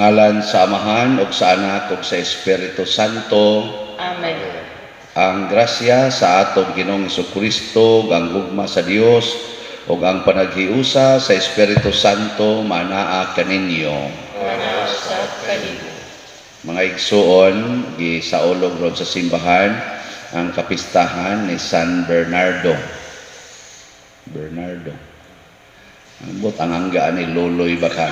Ngalan sa Amahan ug sa Anak ug sa Espiritu Santo. Amen. Ang grasya sa atong Ginoong Kristo, ang gugma sa Dios ug ang panaghiusa sa Espiritu Santo manaa kaninyo. Manaa usab kanimo. Mga igsuon, gisaulog ron sa simbahan ang kapistahan ni San Bernardo. Bernardo. Ambot ang anggaan ni Loloy baka.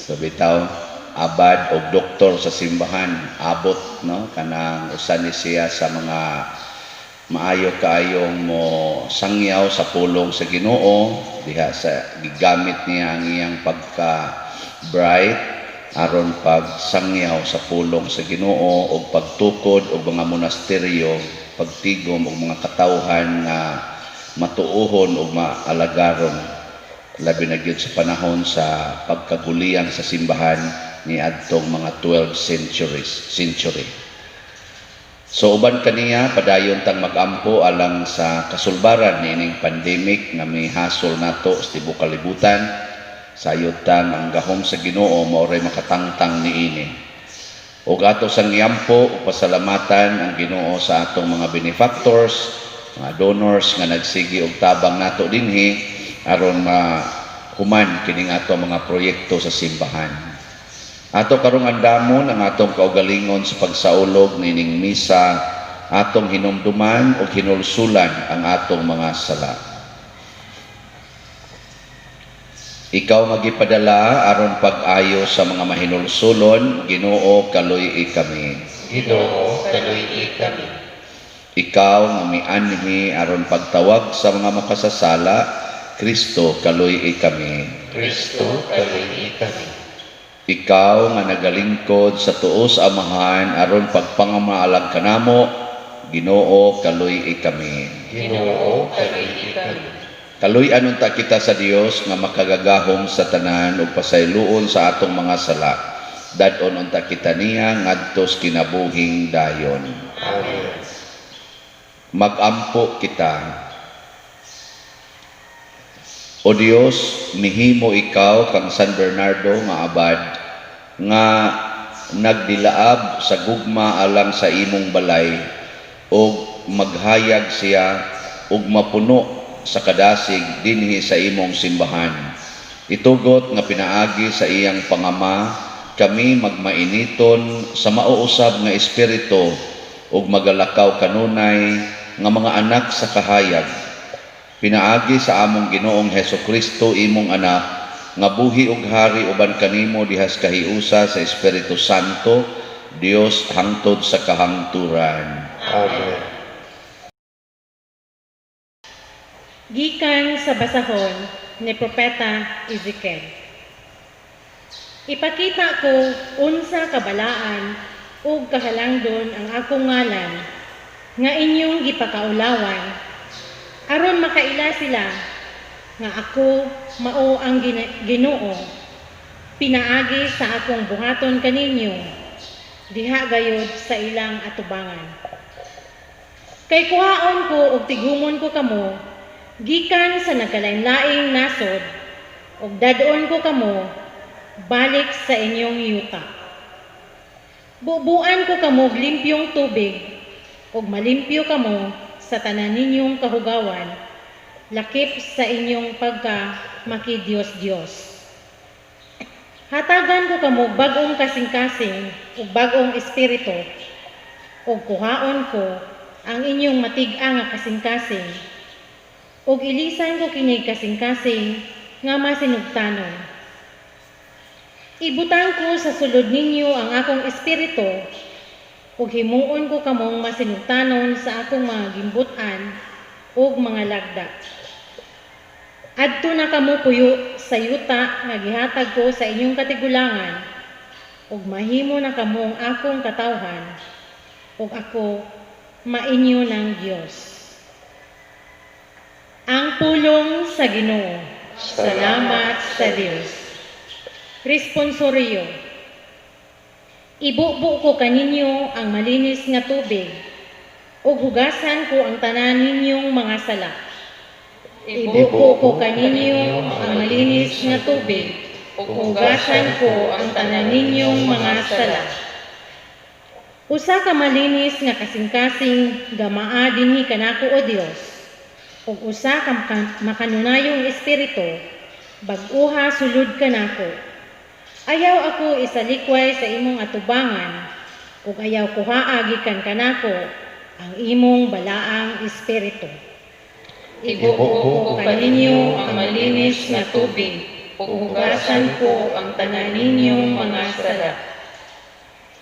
Sa bitaw, abad o doktor sa simbahan, abot, no, kanang usa ni siya sa mga maayo kaayong mo sangyaw sa pulong sa Ginoo diha sa gigamit niya ang iyang pagka bright aron pagsangyaw sa pulong sa Ginoo ug pagtukod og mga monasteryo, pagtigom og mga katawhan nga matuohon ug maalagaron, labi na gyud sa panahon sa pagkaguliyang sa simbahan niadtong mga 12 century. So uban kaniya, padayon tang magampo alang sa kasulbaran niining pandemic nga mihasol nato sa tibuok kalibutan. Sayod tang ang gahom sa Ginoo mao ray makatangtang niini. Ug ato sang iampo ug pasalamatan ang Ginoo sa atong mga benefactors, mga donors nga nagsigi og tabang nato dinhi aron mahuman kining ato mga proyekto sa simbahan. Ato karong andamon ang atong kaugalingon sa pagsaulog nining misa, atong hinumduman ug hinulsulan ang atong mga sala. Ikaw nga gipadala aron pag-ayo sa mga mahinulsulon, Ginoo, kaluy-i kami. Ginoo, kaluy-i kami. Ikaw nga mianhi aron pagtawag sa mga makasasala, Kristo, kaluy-i kami. Kristo, kaluy-i kami. Ikaw nga nagalingkod sa tuo sa Amahan aron pagpangamaalag kanamo, Ginoo, kaluy-i kami. Ginoo, kaluy-i kami. Kaluy-an unta kita sa Dios nga makagagahom sa tanan ug pasayloon sa atong mga sala. Dad-on unta kita niya ngadto sa kinabuhing dayon. Amen. Magampo kita. O Dios, mihimo ikaw kang San Bernardo nga abad nga nagdilaab sa gugma alang sa imong balay ug maghayag siya ug mapuno sa kadasig dinhi sa imong simbahan. Itugot nga pinaagi sa iyang pangama kami magmainiton sa mauusab nga espiritu ug magalakaw kanunay nga mga anak sa kahayag. Pinaagi sa among Ginoong Heso Kristo, imong anak, nga buhi ug hari uban kanimo dihas kahiusa sa Espiritu Santo, Dios hangtod sa kahangturan. Amen. Gikan sa basahon ni Propeta Ezekiel. Ipakita ko unsa kabalaan ug kahalangdon ang akong ngalan nga inyong gipakaulawan, aron makaila sila nga ako mao ang Ginoo pinaagi sa akong buhaton kaninyo diha gayud sa ilang atubangan. Kay kuhaon ko ug tigumon ko kamo gikan sa nagkalain-laing nasod ug dad-on ko kamo balik sa inyong yuta. Bubuan ko kamo og limpyong tubig ug malimpyo kamo sa tanan ninyong kahugawan, lakip sa inyong pagka makidiyos-Diyos. Hatagan ko kamo og bag-ong kasing-kasing ug bag-ong espiritu, ug kuhaon ko ang inyong matig-a nga kasing-kasing ug ilisan ko kinig kasing-kasing nga masinugtanon. Ibutang ko sa sulod ninyo ang akong espiritu ug himuon ko kamong masinugtanon sa akong mga gimbut-an ug mga lagda. Adto na kamo puyo sa yuta nga gihatag ko sa inyong katigulangan ug mahimo na kamong akong katawhan ug ako mainyo ng Dios. Ang pulong sa Ginoo. Salamat sa Dios. Responsorio. Ibubo ko kaninyo ang malinis nga tubig ug hugasan ko ang tanan ninyong mga sala. Ibubo ko kaninyo ang malinis nga tubig Ug hugasan ko ang tanan ninyong mga sala. Usa ka malinis nga kasing-kasing gamaa dinhi kanako, O Dios, ug usa ka makanunayong espiritu bag-oha sulod kanako. Ayaw ako isalikway sa imong atubangan ug ayaw kuhaa gikan kanako ang imong balaang espiritu. Ibubo ko kaninyo ang malinis nga tubig, ug hugasan ko ang tanan ninyong mga sala.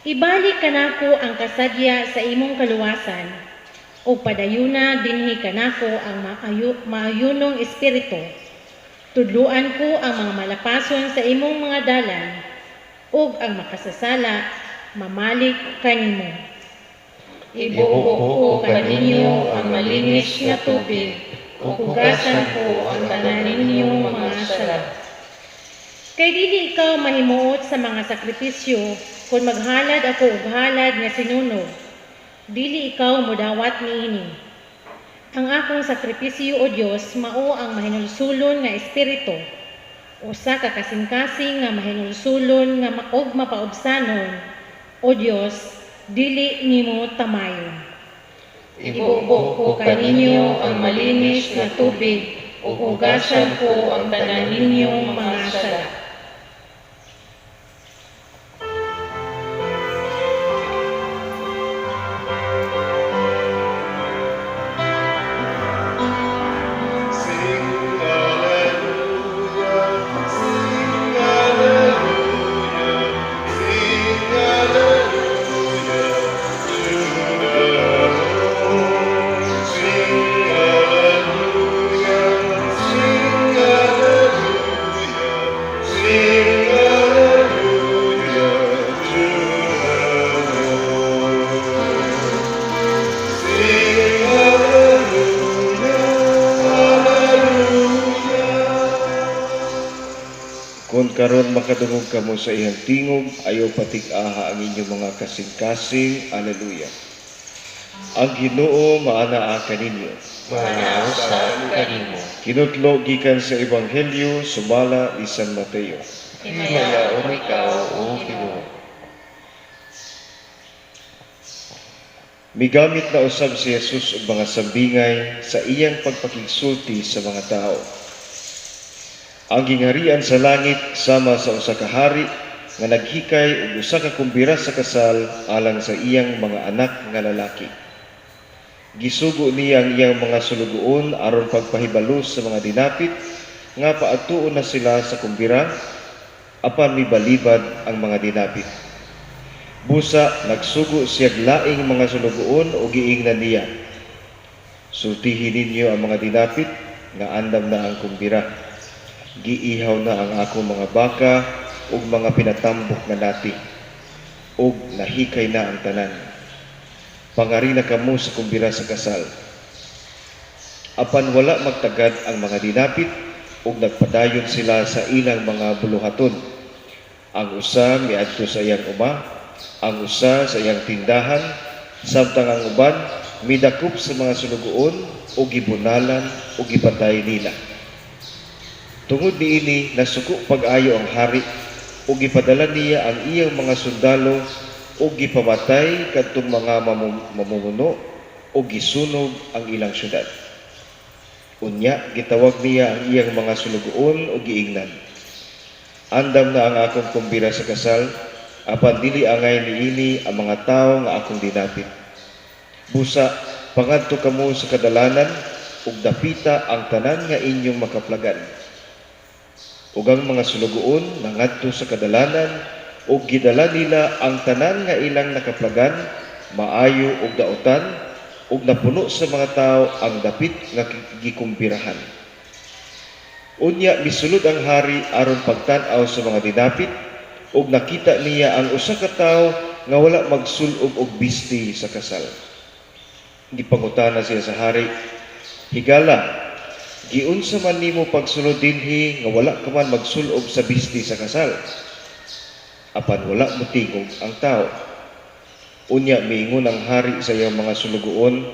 Ibalik kanako ang kasadya sa imong kaluwasan ug padayuna dinhi kanako ang maayunong espiritu. Tudluan ko ang mga malapason sa imong mga dalan ug ang makasasala mamalik kanimo. Ibubo ko kaninyo ang malinis nga tubig, ug hugasan ko ang tanan ninyong mga sala. Kay dili ikaw mahimuot sa mga sakripisyo kung maghalad ako og halad nga sinunog. Dili ikaw modawat niini. Ang akong sakripisyo, O Dios, mao ang mahinulsulon nga espiritu. Usa ka kasing-kasing nga mahinulsulon nga og mapaubsanon, O Dios, dili nimo tamayon. Ibubo ko kaninyo ang malinis nga tubig, ug hugasan ko ang tanan ninyong mga sala. Sing hallelujah, sing hallelujah, sing hallelujah to the Lord. Sing hallelujah, sing hallelujah, sing hallelujah to the Lord. Sing hallelujah, hallelujah. Kung karon makadungog kamo sa iyang tingog, ayaw patig-aha ang inyong mga kasing-kasing. Aleluya. Ang Ginoo maanaa kaninyo. Maanaa usab kanimo. Kinutlo gikan sa Ebanghelyo sumala ni San Mateo. Himayaon ikaw, O Ginoo. Migamit na usab si Jesus og mga sambingay sa iyang pagpakigsulti sa mga tao. Ang gingharian sa langit sama sa usa ka hari nga naghikay og usa ka kumbira sa kasal alang sa iyang mga anak nga lalaki. Gisugo niya ang iyang mga sulugoon aron pagpahibalo sa mga dinapit nga paadtuon na sila sa kumbira, apan mibalibad ang mga dinapit. Busa nagsugo siyag laing mga sulugoon ug giingnan niya, "Sultihi ninyo ang mga dinapit nga andam na ang kumbira. Giihaw na ang akong mga baka ug mga pinatambok nga nati, ug nahikay na ang tanan. Pangari na kamo sa kumbira sa kasal." Apan wala magtagad ang mga dinapit ug nagpadayon sila sa ilang mga buluhaton. Ang usa miadto sa iyang uma, ang usa sa iyang tindahan, samtang ang uban midakop sa mga sulugoon ug gibunalan ug gipatay nila. Tungod niini nasuko pag-ayo ang hari ug gipadala niya ang iyang mga sundalo ug gipamatay kadtong mga mamumuno ug gisunog ang ilang syudad. Unya gitawag niya ang iyang mga sulugoon ug giingnan, 'Andam na ang akong kumbira sa kasal, apan dili angay niini ang mga tawo nga akong dinapit. Busa pangadto kamo sa kadalanan ug dapita ang tanan nga inyong makaplagan.' Ug ang mga sulugoon nangadto sa kadalanan ug gidala nila ang tanan nga ilang nakaplagan, maayo ug dautan, ug napuno sa mga tawo ang dapit nga gikumbirahan. Unya misulod ang hari aron pagtan-aw sa mga dinapit, ug nakita niya ang usa ka tawo nga wala magsul-ob og bisti sa kasal. Gipangutana siya sa hari, 'Higala, giunsa man nimo pagsulod dinhi nga wala ka man magsul-ob sa bisti sa kasal?' Apan wala motingog ang tawo. Unya miingon ang hari sa iyang mga sulugoon,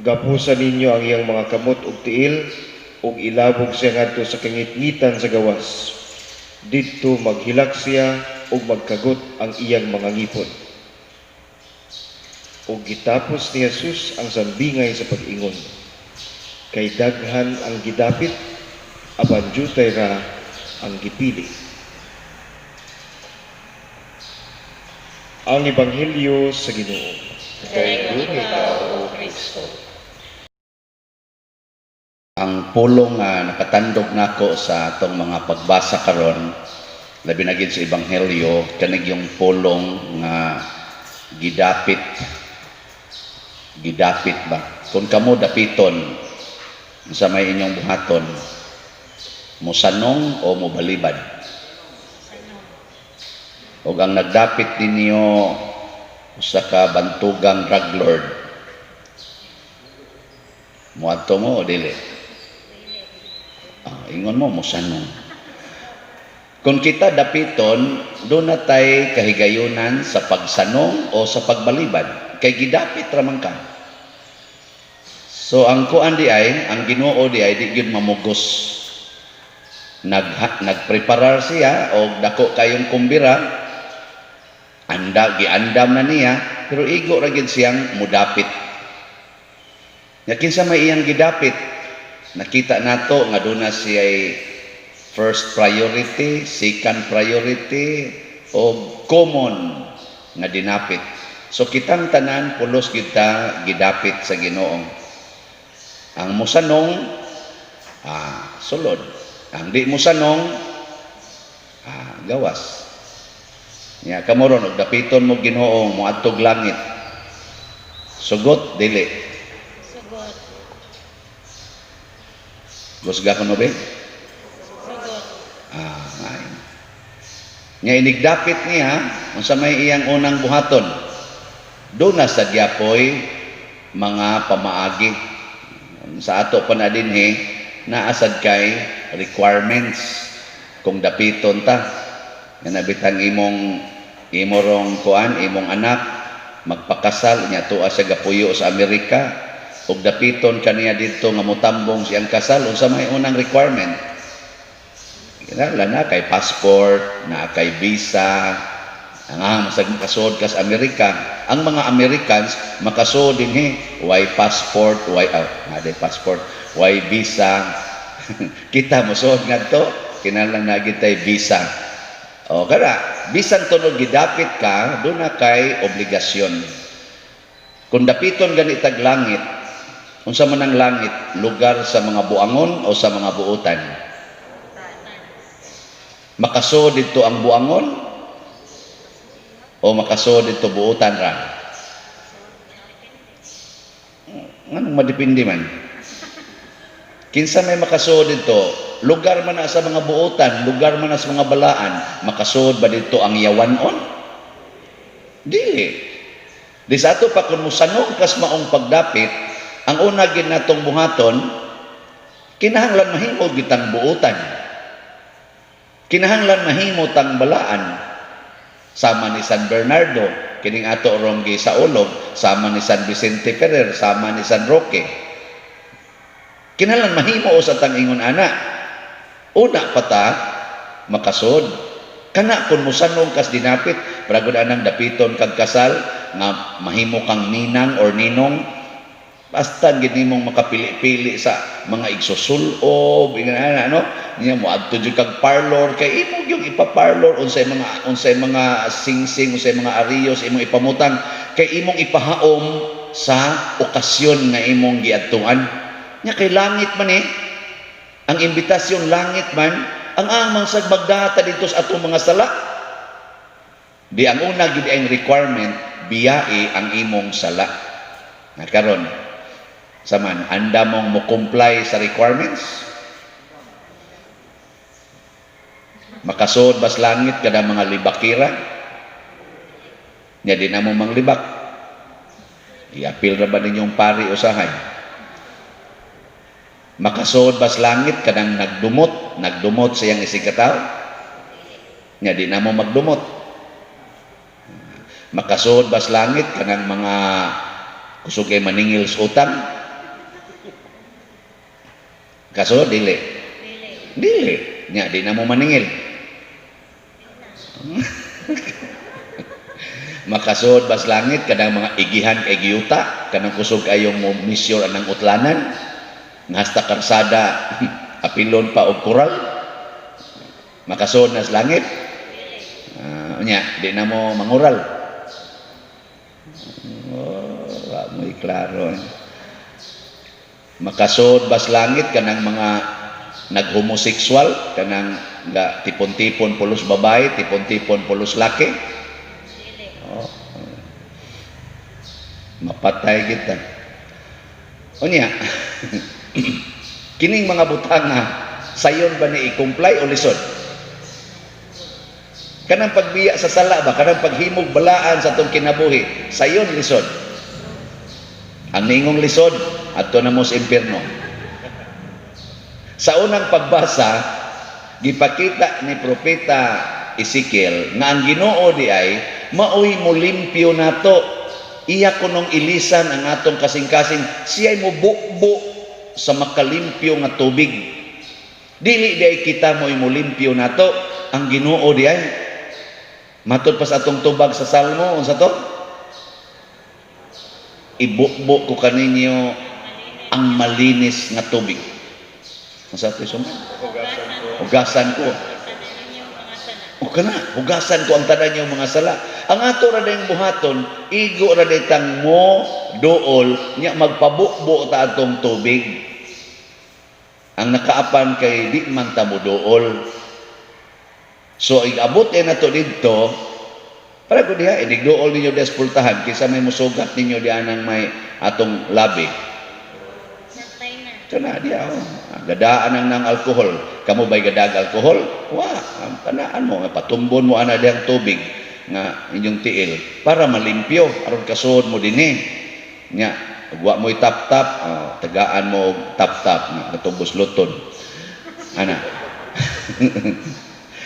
'Gapusa ninyo ang iyang mga kamot ug tiil ug ilabog siya ngadto sa kangitngitan sa gawas. Didto maghilak siya ug magkagot ang iyang mga ngipon. Ug gitapos ni Jesus ang sambingay sa pag-ingon, "Kay daghan ang gidapit, apan jutay ra ang gipili." Ang Ebanghelyo sa Ginoo. Dayon ikaw, O Kristo. Ang pulong nga nakatandog nako sa atong mga pagbasa karon, labi na gid sa Ebanghelyo, kanig yung pulong nga gidapit. Gidapit ba? Kung kamo dapiton sa may inyong buhaton, mosanong o mobalibad? Og ang nagdapit ninyo usa ka bantugang drug lord, moadto mo o dili? Ah, ingon mo, mosanong. Kung kita dapiton, doon na tay kahigayunan sa pagsanong o sa pagbalibad. Kay gidapit raman ka. So ang kuan di ay, ang Ginoo di ay, di gyud mamugos. Nagpreparar siya og dako kayong kumbira, anda giandam na niya, pero igo ra gyud siyang mudapit. Nya kinsa may iyang gidapit? Nakita nato nga duna siya'y first priority, second priority, o common nga dinapit. So kitang tanan pulos kita gidapit sa Ginoo. Ang musanong, sulod. Ang di musanong, gawas. Nya kamo ron og dapiton mo Ginoo moadtog langit. Sugot dili. Sugot. Gusga ko no be? Sugot. Ay. Nya inigdapit niya unsa may iyang unang buhaton. Doon na sa gyapoy mga pamaagi. Sa ato pa na dinhi naasad kay requirements kung dapiton ta. Nga nabitang imong imorong kuan imong anak magpakasal nya tuwa siya gapuyo sa Amerika ug dapiton kaniya didto nga motambong siyang kasal, unsa may unang requirement? Kinahanglan na kay passport, na kay visa, ang masag makasuod ka sa Amerika. Ang mga Americans makasuod dinhi, way passport, way nga day passport, way visa. Kita mosuod ngadto, kinahanglan na gid tay visa. O kara, bisan tunog gidapit ka, doon na kay obligasyon. Kung dapiton gani tag langit, unsa man ang langit, lugar sa mga buangon o sa mga buutan? Makasuod didto ang buangon o makasuod didto buutan ra? Nganong madepende man? Kinsa may makasuod didto? Lugar man na sa mga buutan, lugar man na sa mga balaan, makasuod ba didto ang yawanon? Dili. Di sa ato pa kung mosanong kas maong pagdapit, ang una gid natong buhaton, kinahanglan mahimo gitang buutan. Kinahanglan mahimo tang balaan. Sama ni San Bernardo, kining ato rong gisaulog, sama ni San Vicente Ferrer, sama ni San Roque. Kinahanglan mahimo sa tang ingon ana. Una pa ta makasod. Kana kun mosanong kas dinapit, pragod anang dapiton kag kasal nga mahimo kang ninang or ninong, basta gid nimong makapili-pili sa mga igsusulob, ingon ana, no? Niya moadto jud kag parlor kay imo gyud ipa-parlor unsay mga singsing, unsay mga ariyos imong ipamutang kay imong ipahaom sa okasyon nga imong giadtuan. Nya kay langit man Ang imbitasyon langit man, ang amang sag magdata dito sa atong mga sala. Di ang una gid ang requirement, biyai ang imong sala. Nga karon, saman, anda mong mo-comply sa requirements? Makasuod bas langit kada mga libakira? Nya di na mo manglibak. Iapil ra ba ninyong pari usahay? Makasuod bas langit kadang nagdumot, nagdumot sa iyang isig katawo? Nya di na mo magdumot. Makasuod bas langit kanang mga kusog kay maningil sa utang? Kaso dili. Dili. Nya di na mo maningil. Makasuod bas langit kanang mga igihan kay giyuta, kanang kusog kayong mo misyor anang utlanan, nga hasta karsada apilon pa og koral. Makasuod na sa langit. Unya, di na mo mangural. Oh, wa mo'y klaro, eh. Makasuod bas langit kanang mga nag-homosexual, kanang ga tipon-tipon pulos babae, tipon-tipon pulos laki? Oh. Mapatay kita. Unya, kining mga butang nga sayon ba ni i-comply o lisod? Kanang pagbiya sa sala ba, kanang paghimog balaan sa atong kinabuhi, sayon, lisod? Ang ningong lisod, adto na mo sa impierno. Sa unang pagbasa, gipakita ni Propeta Ezekiel nga ang Ginoo di ay maoy molimpyo nato. Iya kunong ilisan ang atong kasing-kasing, siya'y mubukbo sa makalimpyo nga tubig. Dili di ay kita mo'y molimpyo nato, ang Ginoo di ay. Matod pa sa atong tubag sa Salmo, unsa to? Ibukbo ko kaninyo ang malinis nga tubig. Unsa to suma? Hugasan ko. Hugasan ko. O kana, hugasan ko ang tanan niyong mga sala. Ang ato ra dayong buhaton, igo ra day tang mo duol nya magpabukbo ta atong tubig. Ang nakaapan kay di man ta mo duol. So igabot eh nato didto, para ko diha inig duol ninyo des pultahan kaysa may musugat ninyo diha nang may atong labi. Natay na. Kana diha oh. Gadaan ang nang alkohol. Kamo ba'y gadag alkohol? Wa, kanaan mo patumbon mo ana dihang tubig nga inyong tiil para malimpyo aron kasuod mo dinhi. Nya, wa mo'y tap-tap, oh, tagaan mo og tap-tap nga katubos luton. Ana.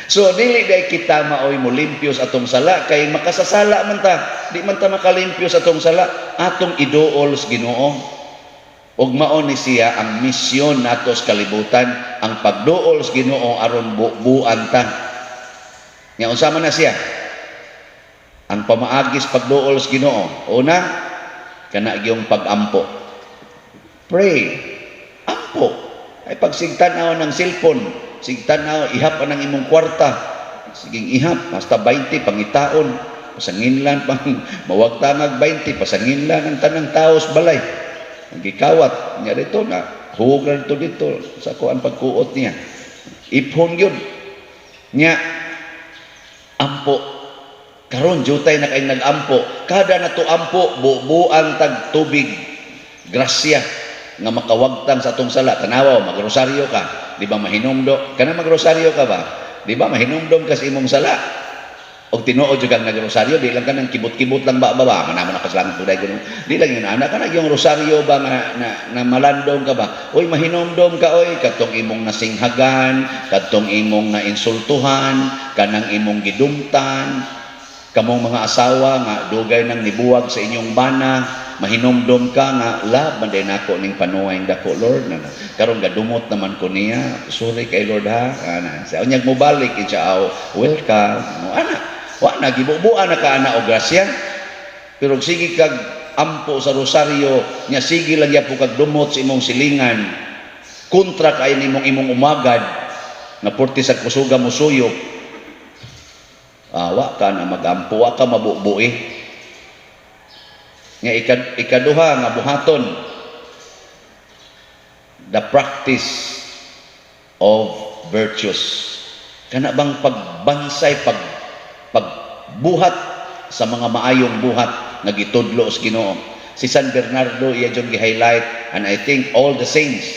So dili day kita maoy molimpyo sa atong sala kay makasasala man ta, di man ta makalimpyo sa atong sala, atong iduol sa Ginoo. Ug mao ni siya ang misyon nato sa kalibutan, ang pagduol sa Ginoo aron bubuan ta. Nya unsa man na siya? Ang pamaagi sa pagduol sa Ginoo. Una, kana gyung pag-ampo. Pray. Ampo. Ay pagsigtan-aw ng cellphone, sigtan-aw ihap ang imong kwarta. Siging ihap, basta 20 pangitaon, pasanginlan pang mawagtangag 20, pasanginlan ang tanang tao sa balay. Ang gikawat niya dito na huwag na dito dito sa kuan pagkuot niya. Iphon yun. Niya, ampo. Karon jutay na kay nag-ampo. Kada na to ampo, bubuan tag tubig. Grasya nga makawagtang sa atong sala. Tanawa, magrosaryo ka. Di ba mahinumdo? Kana magrosaryo ka ba? Di ba mahinumdom ka sa imong sala? Og tinuod jud kang nagrosaryo, di lang ka nang kibot-kibot lang ba ba ba manamo na kasalanan ko dahil. Di lang yun anak kana yung rosaryo ba nga na malandong ka ba? Oy, mahinumdom ka oy katong imong nasinghagan, katong imong nainsultuhan, kanang imong gidumtan, kamong mga asawa nga dugay nang nibuwag sa inyong bana, mahinumdom ka nga love man day nako ning panuway dako, Lord, na karon gadumot naman ko niya, sorry kay Lord ha, ana. Sa unyag mobalik siya, aw, welcome mo ana, wa na gibubuan na ka ana og grasya. Pero sige kag ampo sa rosaryo nya sige lang gyapon kag dumot sa imong silingan, kontra kay nimong imong umagad nga porti sa kusuga mo suyop, wa ka na magampo, wa ka mabubui. Nga ikaduha nga buhaton, the practice of virtues. Kana bang pagbansay, pagbuhat sa mga maayong buhat nga gitudlo sa Ginoo. Si San Bernardo iya jud gi-highlight, and I think all the saints,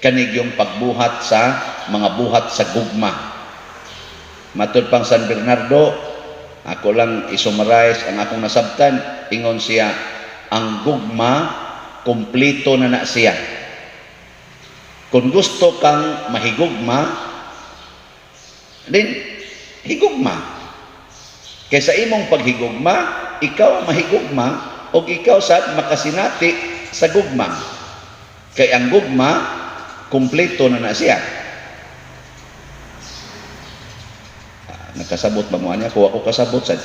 kanig yung pagbuhat sa mga buhat sa gugma. Matud pang San Bernardo, ako lang i-summarize ang akong nasabtan, ingon siya, ang gugma, kumpleto na na siya. Kung gusto kang mahigugma, then higugma. Kaysa imong paghigugma, ikaw ang mahigugma, o ikaw sad makasinati sa gugma. Kay ang gugma, kumpleto na na siya. Nakasabot ba mo niya? Kuha ko kasabot sad.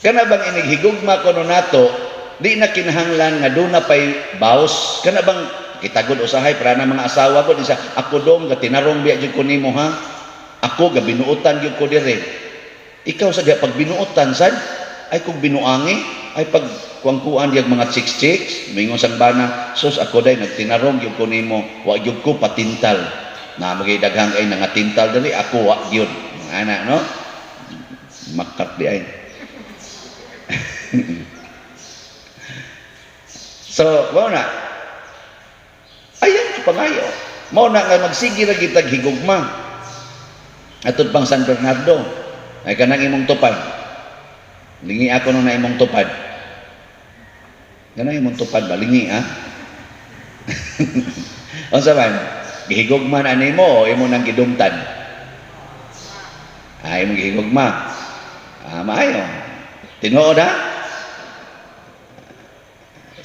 Kana bang inighigugma kuno nato, di na kinahanglan nga duna pay baws? Kana bang kitagod usahay para na mga asawa ko, di sa ako dong gatinarong biya jud ko nimo, ha, ako gabinuotan gyud ko dire. Ikaw sa diha pag binuotan sad ay kung binuangi ay pag kuang-kuan diyag mga chicks chicks. Mingon sang bana, "Sus, ako day nagtinarong gyud ko nimo, wa gyud ko patintal na magay daghang ay nangatintal diri, ako wa gyud." Ana, no, makat di ay. So mao na ayaw na pangayo, mao na nga magsige ra kitag higugma. Atod pang San Bernardo ay kanang imong tupad, lingi ako nung na imong tupad, kanang imong tupad ba, lingi, ha. Unsa man gihigugma na nimo o imo nang gidumtan? Ay, imong gihigugma, ah, maayo, tinuod, ha.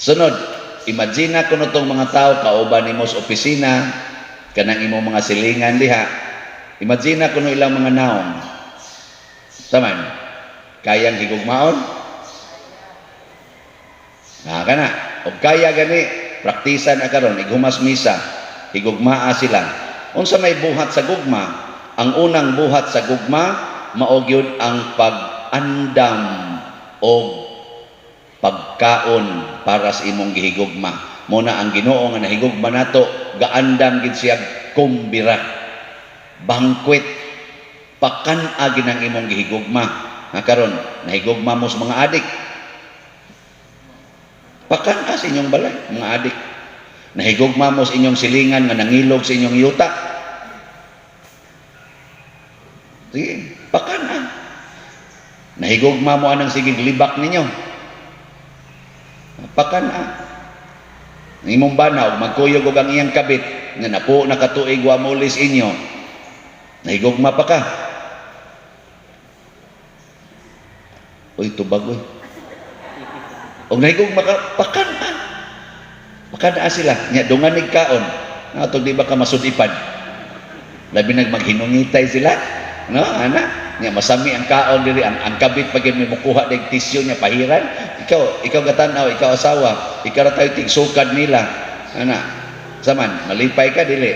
Sunod, imagine na kuno tong mga tao kauban nimo sa opisina, kanang imong mga silingan diha. Imagine na kuno ilang mga naong. Saman, kayang higugmaon? Na kana, og kaya gani, praktisa na karon, ighumas misa, higugmaa sila. Unsa may buhat sa gugma? Ang unang buhat sa gugma mao gyud ang pag-andam og pagkaon para sa imong gihigugma. Mo na ang Ginoo nga nahigugma nato, gaandam gid siya kumbira. Banquet, pakan-a gid ang imong gihigugma. Nga karon nahigugma mo sa mga adik. Pakan-a sa inyong balay, mga adik. Nahigugma mo sa inyong silingan nga nangilog sa inyong yuta. Sige, pakan-a. Nahigugma mo anang sigig libak ninyo. Pakan-a. Ang imong banaw, magkuyog og ang iyang kabit, nga napo na katuig wa molis inyo. Nahigugma pa ka. Uy, tubag, uy. Og nahigugma ka, pakan-a. Pakan-a sila. Nya, dunganig kaon. Natog di ba ka masudipan? Labi nag maghinungitay sila. No, ana? Nya, masami ang kaon diri, ang kabit pag may mukuha deg tisyo niya pahiran. Ikaw gatanaw, ikaw asawa, ikaw ra tayo tigsukad nila. Ana, saman, malipay ka dili.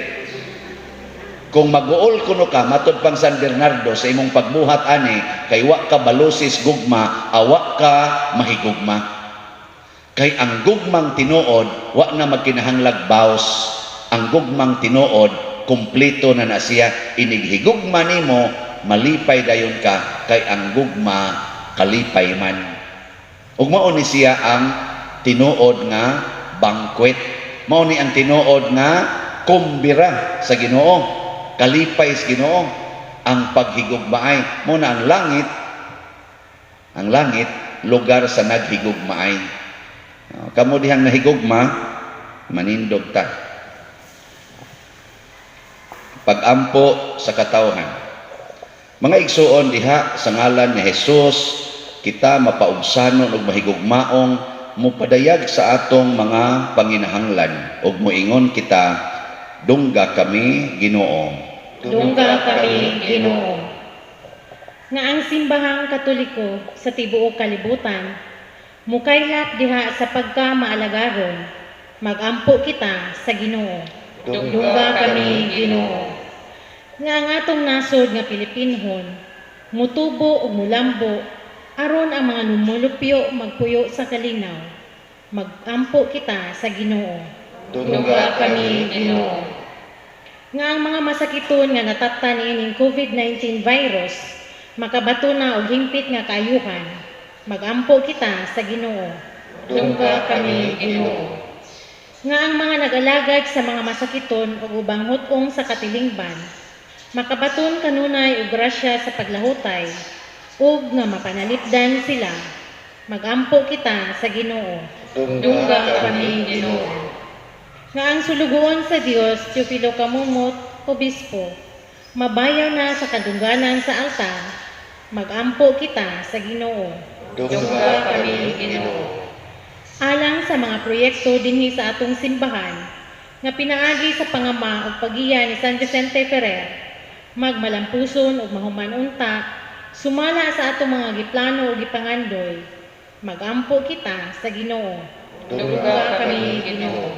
Kung maguol kuno ka matud pang San Bernardo sa imong pagbuhat ani, kay wa ka balusis gugma, awa ka mahigugma. Kay ang gugmang tinuod wa na magkinahanglag baws. Ang gugmang tinuod kumpleto na na siya. Inighigugma nimo, malipay dayon ka, kay ang gugma kalipay man. Ug mao ni siya ang tinuod nga banquet. Mao ni ang tinuod nga kumbira sa Ginoo, kalipay sa Ginoo ang paghigugmaay. Mao na ang langit lugar sa naghigugmaay. Kamo dihang nahigugma, manindog ta. Pagampo sa katawhan. Mga igsuon diha sa ngalan ni Jesus, kita mapaugsanon og mahigugmaong mupadayag sa atong mga panginahanglan ug moingon kita, dungga kami, Ginoo. Dungga kami, Ginoo. Nga ang simbahang Katoliko sa tibuok kalibutan mukaylat diha sa pagka maalagaron, magampo kita sa Ginoo. Dungga kami, Ginoo. Nga ang atong nasod nga Pilipinhon mutubo ug mulambo aron ang mga numulupyo magpuyo sa kalinaw, magampo kita sa Ginoo. Dungga kami, Ginoo. Nga ang mga masakiton nga natattan niining COVID-19 virus makabato na og hingpit nga kaayuhan, magampo kita sa Ginoo. Dungga kami, Ginoo. Nga ang mga nag-alagad sa mga masakiton ug ubang hut-ong sa katilingban makabaton kanunay og grasya sa paglahutay ug nga mapanalipdan sila, magampo kita sa Ginoo. Dungga kami, Ginoo. Nga ang sulugoon sa Dios Teofilo Camomot, Obispo, mabayaw na sa kadungganan sa altar, magampo kita sa Ginoo. Dungga kami, Ginoo. Alang sa mga proyekto dinhi sa atong simbahan nga pinaagi sa pangama ug pagiya ni San Vicente Ferrer, magmalampuson ug mahuman unta sumala sa atong mga giplano ug gipangandoy. Magampo kita sa Ginoo. Dungga kami, Ginoo.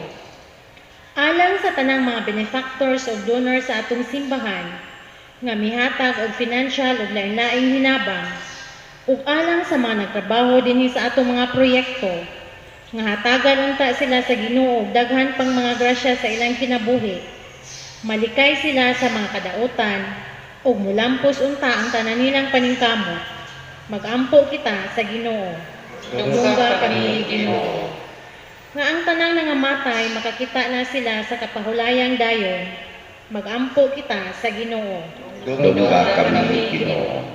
Alang sa tanang mga benefactors ug donors sa atong simbahan nga mihatag og financial ug lain-laing hinabang, ug alang sa mga nagtrabaho dinhi sa atong mga proyekto, nga hatagan unta sila sa Ginoo og daghan pang mga grasya sa ilang kinabuhi. Malikay sila sa mga kadautan ug mulampos unta ang tanan nilang paningkamot. Magampo kita sa Ginoo. Dungga kami, Ginoo. Nga ang tanang nangamatay makakita na sila sa kapahulayang dayon. Magampo kita sa Ginoo. Dungga kami, Ginoo.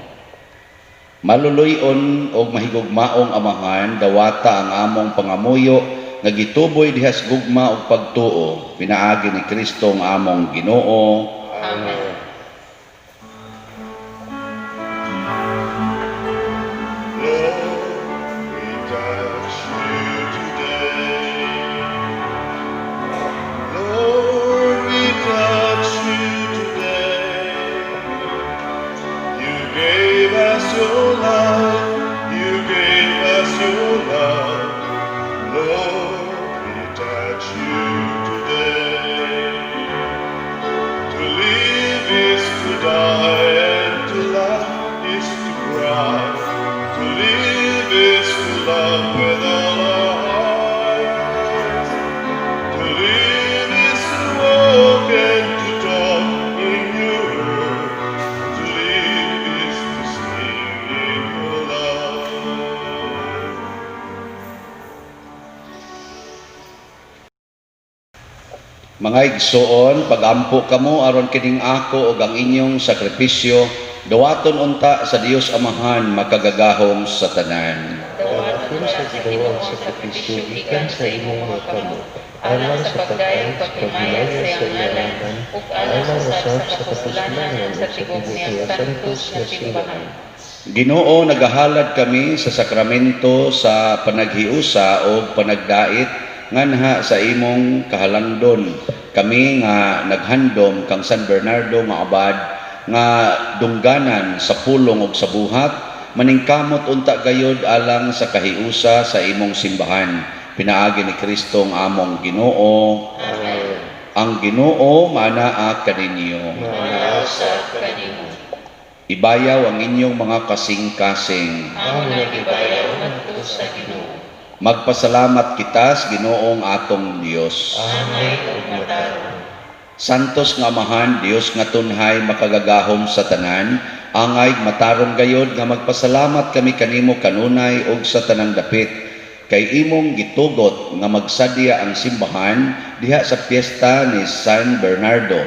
Maluluy-on og mahigugmaong Amahan, dawata ang among pangamuyo nga gituboy diha sa gugma ug pagtuo pinaagi ni Kristo ang among Ginoo. Amen. Lord, we touch you today. Lord, we touch you today. You gave us your life, you gave us your love. Lord, we touch you today. To live is to die, and to love is to cry. To live is to love with all our hearts. To live is to walk and to talk in your word. To live is to sing in your love. Mga igsoon, pagampo kamo aron kining ako ug ang inyong sakripisyo dawaton unta sa Dios Amahan makagagahom sa tanan. Dawaton sa Ginoo ang sakripisyo gikan sa imong mga kamot, alang sa pagdayeg paghimaya sa iyang ngalan, ug alang usab sa kapuslanan sa tibuok niyang santos nga simbahan. Ginoo, nagahalad kami sa sakramento sa panaghiusa o panagdait nganha sa imong kahalangdon. Kami nga naghandom kang San Bernardo nga abad nga dungganan sa pulong ug sa buhat, maningkamot unta gayod alang sa kahiusa sa imong simbahan. Pinaagi ni Kristo ang among Ginoo. Amen. Ang Ginoo maanaa kaninyo. Maanaa usab kanimo. Ibayaw ang inyong mga kasing-kasing. Amo nang gibayaw ngadto sa Ginoo. Magpasalamat kita sa Ginoong atong Dios. Angay ug matarong. Santos nga Amahan, Dios nga tunhay makagagahom sa tanan, angay matarong gayod nga magpasalamat kami kanimo kanunay ug sa tanang dapit, kay imong gitugot nga magsadya ang simbahan diha sa piyesta ni San Bernardo.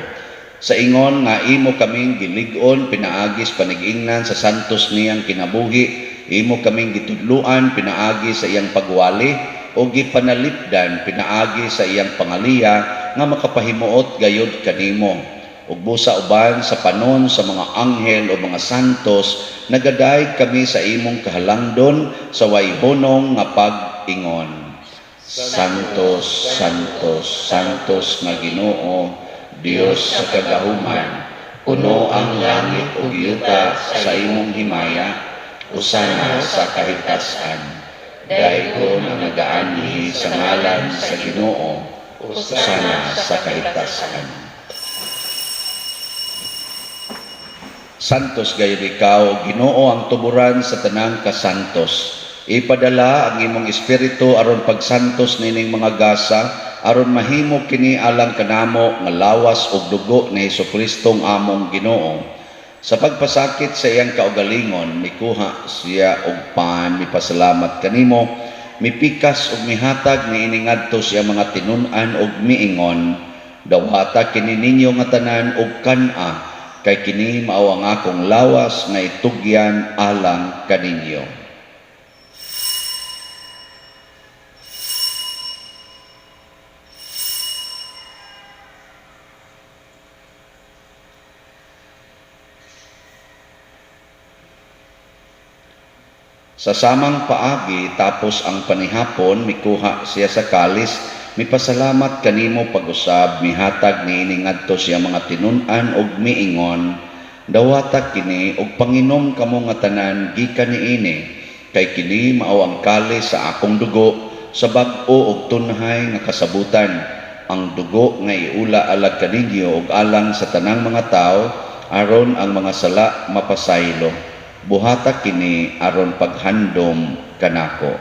Sa ingon nga imo kaming gilig-on pinaagi sa panigingnan sa santos niyang kinabuhi, imo kaming gitudluan pinaagi sa iyang pagwali o gipanalipdan pinaagi sa iyang pangaliya nga makapahimuot gayod kanimo. Ug busa uban sa panon sa mga anghel o mga santos, nagadayeg kami sa imong kahalangdon sa wayhonong nga pag-ingon. Santos, Santos, Santos nga Ginoo, Dios sa kagahuman, puno ang langit ug yuta sa imong himaya, usana sa kahitasan. Daygon ang nagaanhi sa ngalan sa Ginoo, usana sa kahitasan. Santos gayud ikaw, Ginoo, ang tuburan sa tanang kasantos. Ipadala ang imong espiritu aron pagsantos nining mga gasa, aron mahimo kini alang kanamo nga lawas ug dugo ni Hesukristo ang among Ginoo. Sa pagpasakit sa iyang kaugalingon, mikuha siya og pan, mipasalamat kanimo, mipikas ug mihatag niini ngadto sa iyang mga tinun-an ug miingon, dawata kini ninyo nga tanan ug kan-a, kay kini mao ang akong lawas nga itugyan alang kaninyo. Sa samang paagi, tapos ang panihapon, mikuha siya sa kalis, mipasalamat kanimo pag-usab, mihatag niini ngadto siya mga tinun-an ug miingon, Dawata kini ug panginom kamo nga tanan gikan niini, kay kini mao ang kalis sa akong dugo sa bag-o ug tunhay nga kasabutan, ang dugo nga iula alag kaninyo ug alang sa tanang mga tawo aron ang mga sala mapasaylo. Buhata kini aron paghandom kanako.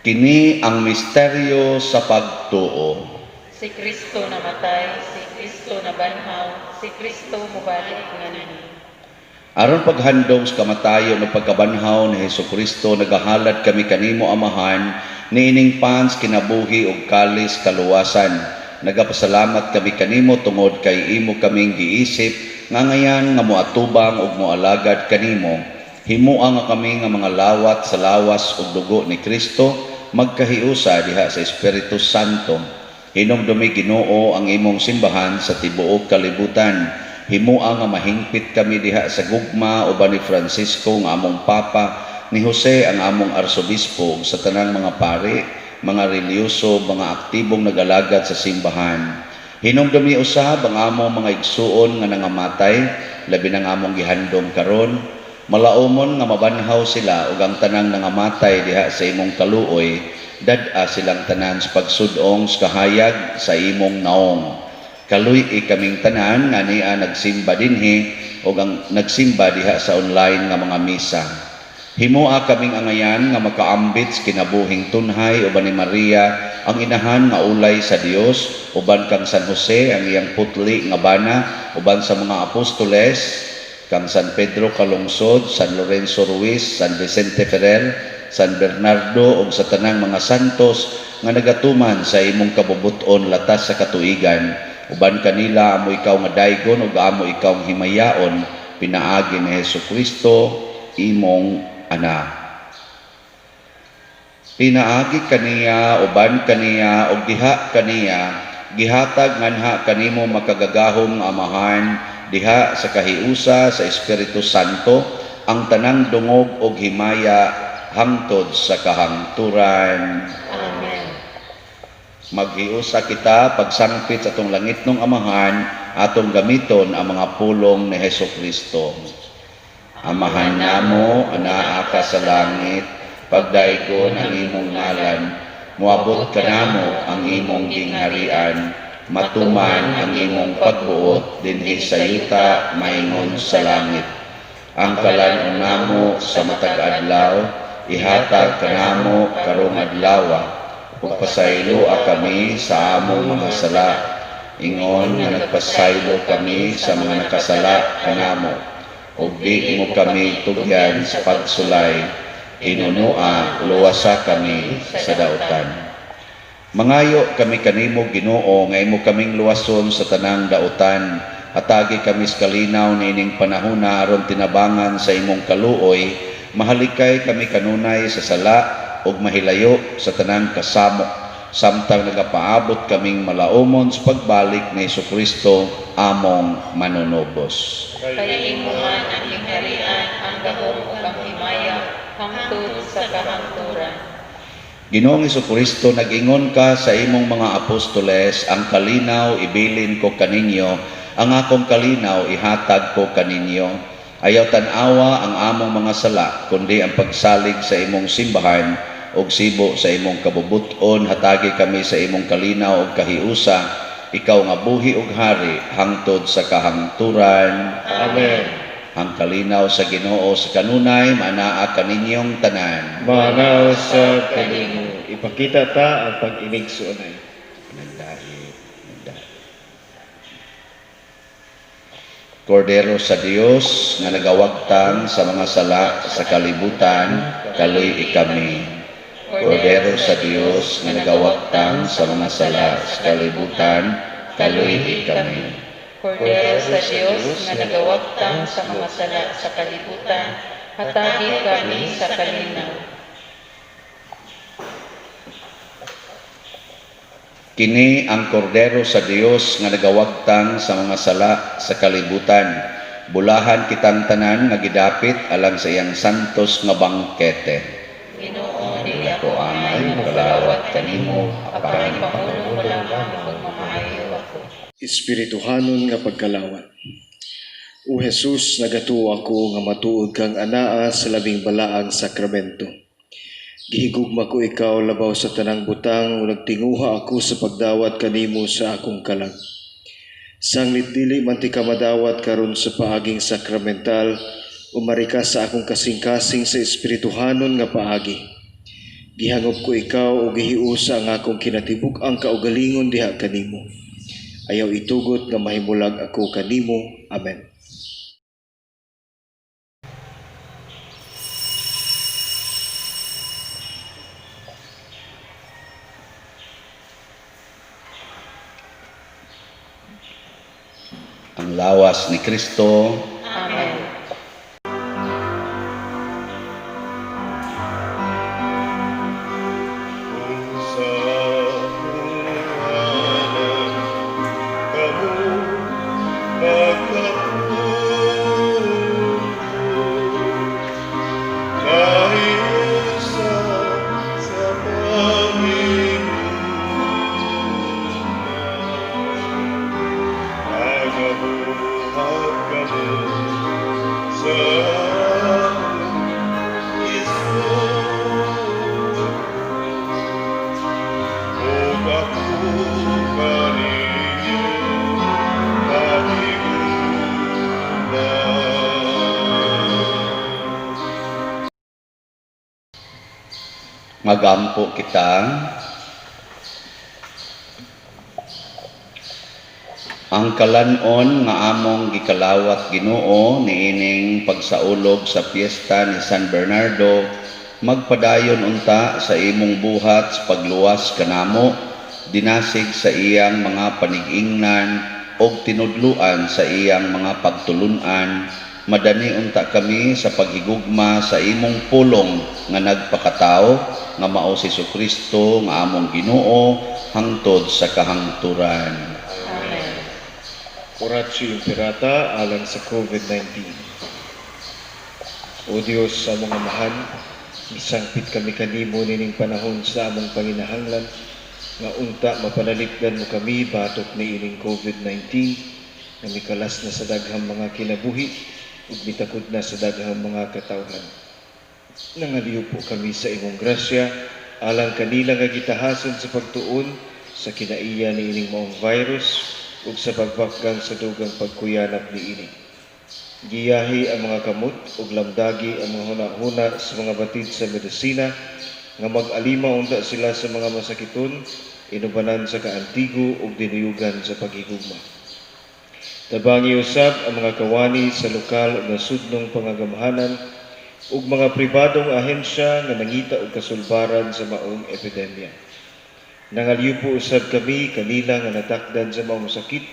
Kini ang misteryo sa pagtuo. Si Kristo namatay, si Kristo nabanhaw, si Kristo mubalik nganhi. Aron paghandom sa kamatayon ug pagkabanhaw ni Hesukristo, nagahalad kami kanimo, Amahan, niining pans kinabuhi ug kalis kaluwasan. Nagapasalamat kami kanimo tungod kay imo kaming giisip nga ngayan nga moatubang ug moalagad kanimo. Himoa nga kami nga mga lawat sa lawas ug dugo ni Kristo magkahiusa diha sa Espiritu Santo. Hinumdumi, Ginoo, ang imong simbahan sa tibuok kalibutan. Himoa nga mahingpit kami diha sa gugma uban ni Francisco nga among Papa, ni Jose ang among arsobispo, ug sa tanang mga pari, mga relihiyoso, mga aktibong nagalagad sa simbahan. Hinumdumi usab ang among mga igsuon nga nangamatay, labi nang among gihandom karon, malaumon nga mabanhaw sila ug ang tanang nangamatay diha sa imong kaluoy, dad-a silang tanan sa pagsudong sa kahayag sa imong naong. Kaluy-i kaming tanan nga nia nagsimba dinhi ug ang nagsimba diha sa online nga mga misa. Himoa kaming angayan nga makaambit sa kinabuhing tunhay uban ni Maria ang inahan nga ulay sa Dios, uban kang San Jose ang iyang putli nga bana, uban sa mga apostoles kang San Pedro Calungsod, San Lorenzo Ruiz, San Vicente Ferrer, San Bernardo ug sa tanang mga santos nga nagatuman sa imong kabubut-on latas sa katuigan. Uban kanila amo ikaw nga daygon ug amo ikaw nga himayaon pinaagi ni Hesukristo imong anak. Pinaagi kaniya, uban kaniya ug diha kaniya, gihatag nganha kanimo makagagahom nga Amahan diha sa kahiusa sa Espiritu Santo ang tanang dungog ug himaya hangtod sa kahangturan. Amen. Maghiusa kita pagsangpit sa atong langitnong Amahan, atong gamiton ang mga pulong ni Hesukristo. Amahan namo, anaa ka sa langit, pagdaygon ang imong ngalan, moabot kanamo ang imong gingharian, matuman ang imong pagbuot dinhi sa yuta maingon sa langit. Ang kalan-on namo sa matag adlaw, ihatag kanamo karong adlawa, ug pasayloa kami sa among mga sala, ingon nga nagpasaylo kami sa mga nakasala kanamo, ug di mo kami tugyan sa pagsulay, hinunoa luwasa kami sa dautan. Mangayo kami kanimo, Ginoo, nga imo kaming luwason sa tanang dautan. Hatagi kami sa kalinaw niining panahona aron tinabangan sa imong kaluoy, mahalikay kami kanunay sa sala ug mahilayo sa tanang kasamok, samtang nagapaabot kaming malaumon sa pagbalik ni Hesukristo among manunubos. Kay imo man ang gingharian, ang gahom ug ang himaya hangtod sa kahangturan. Ginoong Hesukristo, nag-ingon ka sa imong mga apostoles, ang kalinaw ibilin ko kaninyo, ang akong kalinaw ihatag ko kaninyo. Ayaw tan-awa ang among mga sala, kundi ang pagsalig sa imong simbahan ug sibo sa imong kabubut-on, hatagi kami sa imong kalinaw ug kahiusa, ikaw nga buhi ug hari hangtod sa kahangturan. Amen. Ang kalinaw sa Ginoo sa kanunay maanaa kaninyong tanan. Maanaa usab kanimo. Ipakita ta ang pag-inigsuonay. Nagdait, nagdait. Kordero sa Dios nga nagawagtang sa mga sala sa kalibutan, kaluy-i kami. Kordero sa Dios nga nagawagtang sa mga sala sa kalibutan, kaluy-i kami. Kordero sa Dios nga nagawagtang sa mga sala sa kalibutan, hatagi kami sa kalinaw. Kini ang kordero sa Dios nga nagawagtang sa mga sala sa kalibutan. Bulahan kitang tanan nga gidapit alang sa iyang santos nga bangkete. Ginoo, dili Dili ako ako angay angay mokalawat mokalawat kanimo, kanimo, apan apan ipangulo mo lamang kung mamaayo ako. Espirituhanon nga pagkalawat. O Jesus, nagatuo ako nga matuod kang anaa sa labing balaang sakramento. Gihigugma ko ikaw labaw sa tanang butang ug nagtinguha ako sa pagdawat kanimo sa akong kalag. Sanglit dili man tika madawat karon sa paaging sakramental, umari ka sa akong kasing-kasing sa espirituhanon nga paagi. Gihangop ko ikaw ug gihiusa ang akong kinatibuk-ang kaugalingon diha kanimo. Ayaw itugot nga mahimulag ako kanimo. Amen. Ang lawas ni Kristo. Amen. Kung sa ngalan kamo magkapundo, mahiusa sa Panginoon. Nagabuhat kamo sa akong isog. Ug ako kaninyo mahigugma. Magampo kita. Ang kalanon nga among gikalawat Ginoo niining pagsaulog sa piyesta ni San Bernardo magpadayon unta sa imong buhat sa pagluwas kanamo dinasig sa iyang mga panig-ingnan og tinudloan sa iyang mga pagtulun-an, madani unta kami sa paghigugma sa imong pulong nga nagpakatawo nga mao si Hesukristo nga among Ginoo hangtod sa kahangturan. Amen. Oratio Imperata alang sa COVID-19. O Dios sa among Amahan, misangpit kami kanimo nining panahon sa among panginahanglan nga unta mapanalipdan mo kami batok niining COVID-19 nga mikalas na sa daghang mga kinabuhi ug mitakod na sa daghang mga katawhan. Nangaliw po kami sa imong grasya alang kanila nga gitahasan sa pagtuon sa kinaiya niining maong virus ug sa pagbakgang sa dugang pagkuyanap niini. Giyahi ang mga kamot ug lamdagi ang mga hunahuna sa mga batid sa medisina nga mag-alima unta sila sa mga masakiton, inubanan sa kaantigo ug dinuyugan sa paghigugma. Tabangi usab ang mga kawani sa lokal ug nasudnong pangagamhanan ug mga pribadong ahensya nga nangita og kasulbaran sa maong epidemya. Nangaliw po usab kami kanila nga natakdan sa maong sakit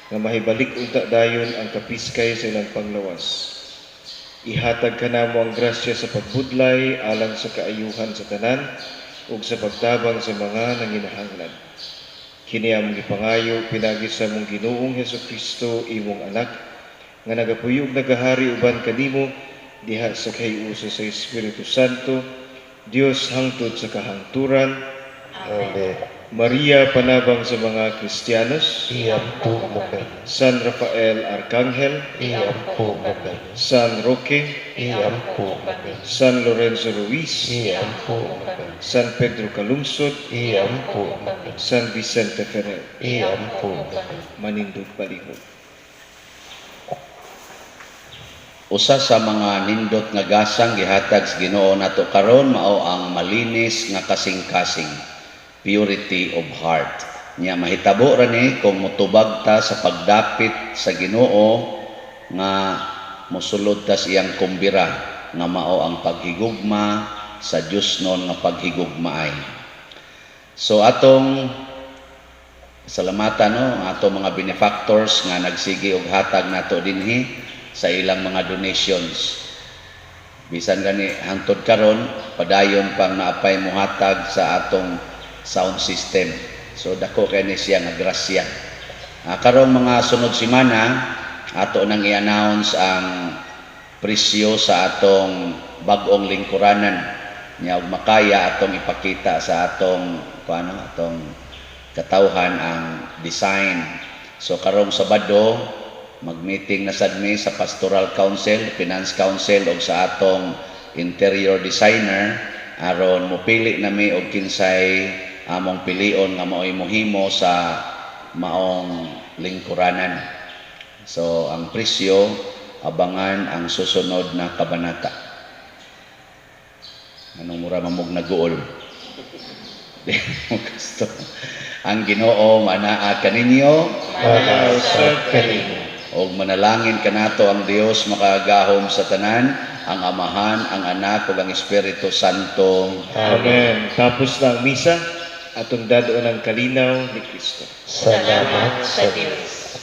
nga mahibalik unta dayon ang kapiskay sa ilang panglawas. Ihatag kanamo ang grasya sa pagbudlay alang sa kaayuhan sa tanan ug sa pagtabang sa mga nanginahanglan. Kini among gipangayo pinaagi sa among Ginoong Hesukristo, imong anak, nga nagapuyo ug nagahari uban kanimo diha sa kahiusa sa Espiritu Santo, Dios hangtod sa kahangturan. Amen. Maria, panabang sa mga Kristiyanos, Iampo mo kami. San Rafael Arcangel, Iampo mo kami. San Roque, Iampo mo kami. San Lorenzo Ruiz, Iampo mo kami. San Pedro Calungsod, Iampo mo kami. San Vicente Ferrer. Iampo mo kami. Manindog palihog. Usa sa mga nindot nga gasang gihatag sa Ginoo nato karon mao ang malinis nga kasing-kasing, purity of heart. Nya mahitabo ra ni kung motubag ta sa pagdapit sa Ginoo nga mosulod ta sa iyang kumbira nga mao ang paghigugma sa Diosnon nga paghigugmaay. So atong salamatan no ang atong mga benefactors nga nagsige og hatag nato dinhi sa ilang mga donations. Bisan gani hangtod karon padayon pang naapay mohatag sa atong sound system. So dako kay ni siya nga grasya. Karong mga sunod semana, ato nang i-announce ang presyo sa atong bag-ong lingkuranan nya, ug makaya atong ipakita sa atong kuano, atong katawhan ang design. So karong Sabado, mag-meeting na sad mi sa Pastoral Council, Finance Council ug sa atong interior designer aron mopili nami og kinsay among pilion nga maoy mohimo sa maong lingkuranan. So ang presyo, abangan ang susunod na kabanata. Anong mura mamog naguol? Di mo gusto. Ang Ginoo manaa kaninyo. Manaa usab kanimo. Og manalangin kanato ang Dios makagahom sa tanan, ang Amahan, ang Anak ug ang Espiritu Santo. Amen. Tapos na ang misa, atong dad-on ang kalinaw ni Kristo. Salamat sa Dios.